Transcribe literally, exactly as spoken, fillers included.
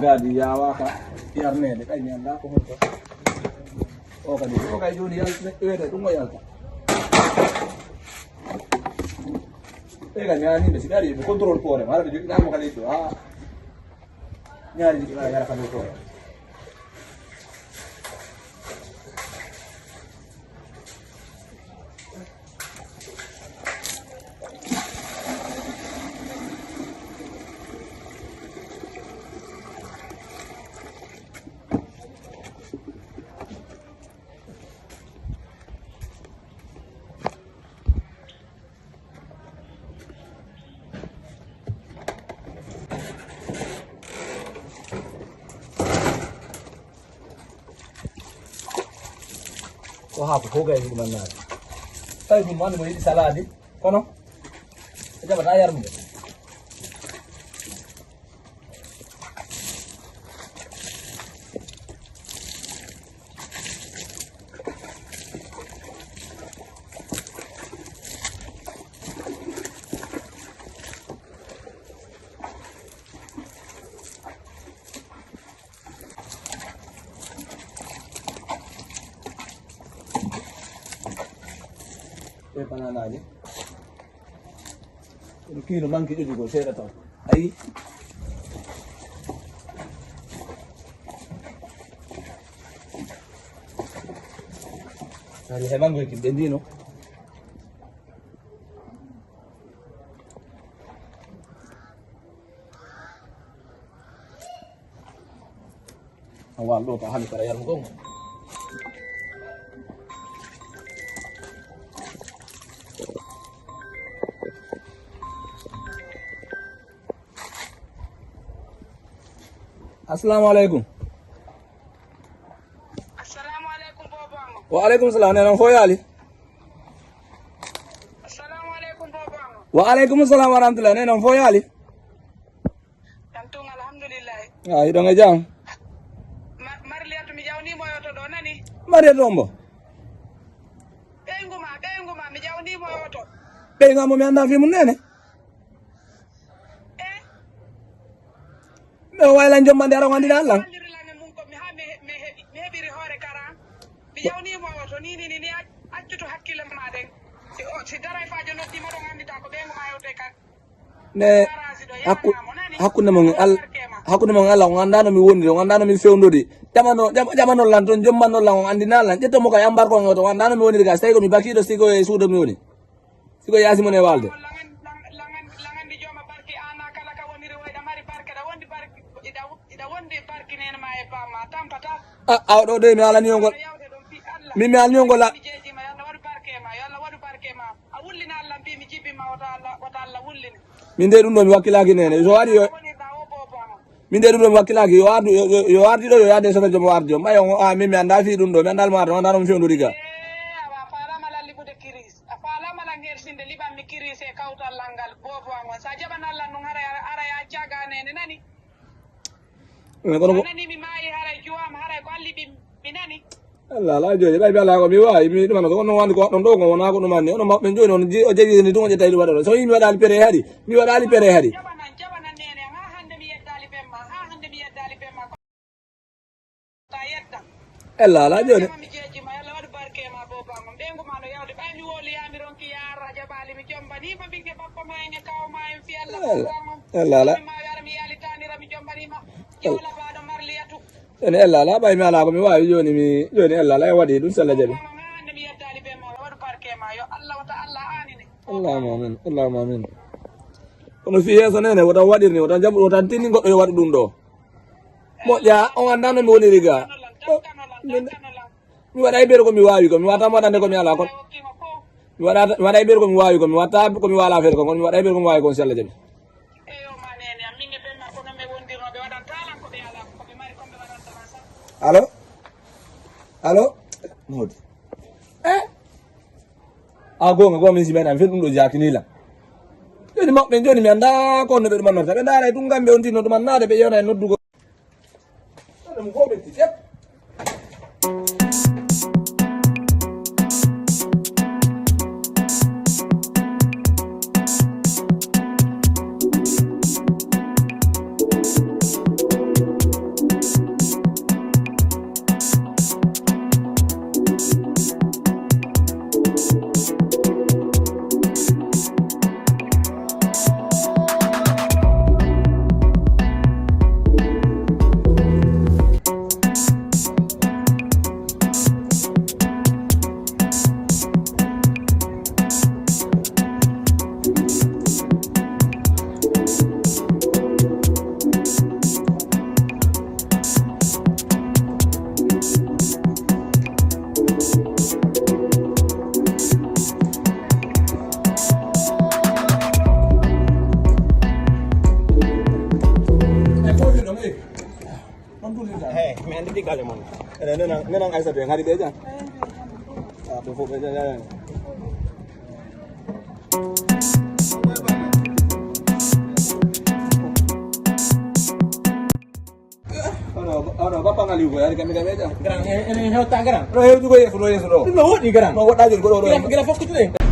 Gaadi yaawaaka yarneede, kay mi anndaa ko honto. O kadi, o kay jooni yal-, neɗɗo wiyata ɗum o yalta. Ɓe kay mi aani ɓe, si ɓe ari ɓe contrôle poore, hara ɓe joɗɗinaama kadi ɗo, haa. Ñaari ɗiɗi ɓe yara kadi poore. Ko haako fof kay ɗum annaade. Tawi ɗum wonde mo yiɗi salaade, kono o jaɓata yarnude. Ɓe bananaaji. Kono kiilo manque ƴoƴugol seeɗa taw. Ayi. Ari he manque kin ɓe ndino. A wal ɗo ka hami kara yargo. Assalamu alaikum. Assalamu alaikum, Bobo Ango. Wa alaikum salam. Nena foyali. Assalamu alaikum, Bobo Ango. Wa alaikum salam wa rahmatullah. Nena foyali. Jam tun, alhamdulillah. Ah, hiɗon e jam? Ma-, Marliyatu, mi jawnii mo yoto ɗo, nani? Mariyatu on mbo? Ɓeyngu ma, ɓeyngu ma, mi jawnii mo yoto. Ɓeyngu am mo mi anndaa fii mum, nene? Eh? Mi o wayla jommande ara o anndina Allah. Walliri lan e mum ko mi haa mi he-, mi heɓi, mi heɓiri hoore kara. Mi jawnii mo yoto, ni, ni, ni, ni, ac-, accutu hakkille ma ɗen. Si o, si darayfaajo noddi ma ɗon, anndita ko ɓeyngu ma yoto e kan. Ne hakku-, hakkunde mon e Al-, hakkunde mon e Allah, on anndaa no mi woniri, on anndaa no min fewndori. Ƴamano-, ƴam-, ƴamanon lan ton, jommanon lan, on anndinaa lan. Ƴetton mo kay, ambar ko on, on anndaa no mi woniri ga. Si tawi ko mi bakiiɗo, si ko e suudo mi woni. Si ko yaasi mon e waalde. Langan-, lang-, langan-, langandi jooma barki, ana kala ka woniri, woyɗa mari barke, ɗa wondi barki, iɗa, iɗa wondi barki nene ma e bamma, tampata. A, awa ɗo de, mi alani on ngol. Yawde ɗon fi Allah. Min mi alani on ngol la. Mi jeejima, yo Allah waɗu barke ma, yo Allah waɗu barke ma. A wullina Allah mbi mi jibinma, wota Allah, wota Allah wullina. Min de ɗum ɗo mi wakkilaaki nene. So waɗi yo, min de ɗum ɗo mi wakkilaaki. Yo ardu, yo, yo, yo ardi ɗo, yo yaade soto joom o ardi joom. Ɓay on, a, min mi anndaa fii ɗum ɗo, mi anndaa mo arde, on anndaa no mi fewndori ga. Eh, awa, a faalaama lan liɓude kiris. A faalaama lan helsinde liɓan mi kiris e kawtal lan ngal, Bobo Ango. Sa jaɓan Allah nun hara, hara ya caga nene, nani? Eh, kono ko a nani mi maayi, haray juwaama, haray ko an liɓi mi, nani? Allah, ala jooni, ɓay mi alaa ko mi waawi, mi ɗum, ko on woni ko ɗon ɗo, ko wonaa ko ɗum anni. Onon mawɓe jooni, on ji-, o jeyii ni ɗum, o ƴettay ɗum waɗa ɗo. So mi waɗaali pere hari, mi waɗaali pere hari. Jaɓanan, jaɓanan nene, haa hannde mi yeddaali ben ma, haa hannde mi yeddaali ben ma. Ko ta yedda. Ella, ala jooni. Mi jeejima, yo Allah waɗu barke ma, Bobo Ango. Ɓeyngu ma no yawde, ɓay mi woli, yaa mi ronki, yaa a jaɓaali, mi jombanii ma, ɓiŋŋe bappa ma en e kaw ma en, fi Allah, Bobo Ango. Ella, ala. Mi ma, yo ara mi yalitaanira, mi jombanii ma. Jawla baaɗo Marliyatu. Jooni Ella alaa, ɓay mi alaa ko mi waawi, jooni mi, jooni Ella alaa, e waɗi ɗum, si Allah jaɓi. Allahumma amin, Allahumma amin. Kono fii yeeso nene, wota waɗir ni, wota jaɓu, wota tinni goɗɗo yo waɗu ɗum ɗo. Moƴƴa, on anndaa no mi woniri ga. Min, mi waɗay ɓeere ko mi waawi ko, mi waɗata mo waɗande ko mi alaa kon. Mi waɗata, mi waɗay ɓeere ko mi waawi ko, mi waɗata ko mi waala feere kon, kono mi waɗay ɓeere ko mi waawi kon, si Allah jaɓi. Eyo, ma nene am, min e ɓen makko non ɓe wondirno, ɓe waɗanta lan ko ɓe alaa, ko ɓe mari kon ɓe waɗanta lan sa. Allo? Allo? Mawdi. Eh? A, goonga, goonga, min si meeɗa, mi fii ɗum ɗo jaakini lan. Jooni mawɓe, jooni mi anndaa ko no ɓe ɗum annorta. Ɓe ndaaray ɗum, ngam ɓe on tinno ɗum annaade, ɓe yewna e noddugol. Ɗum ko ɓe tijjat. Hey, mi andi ɗi galle mon. Ene nenan nenan Aysatu en hari ɓe jan. Ah, ɓe fof ɓe jan. Ono ono bappa ngal yugo yari kamɓe kamɓe jan. Grand, en en hewta grand. Ɗo hewtugo yeeso ɗo yeeso ɗo. Ɗum no woɗɗi grand. No woɗɗaji ko ɗo ɗo. Grand fof ko tuɗe.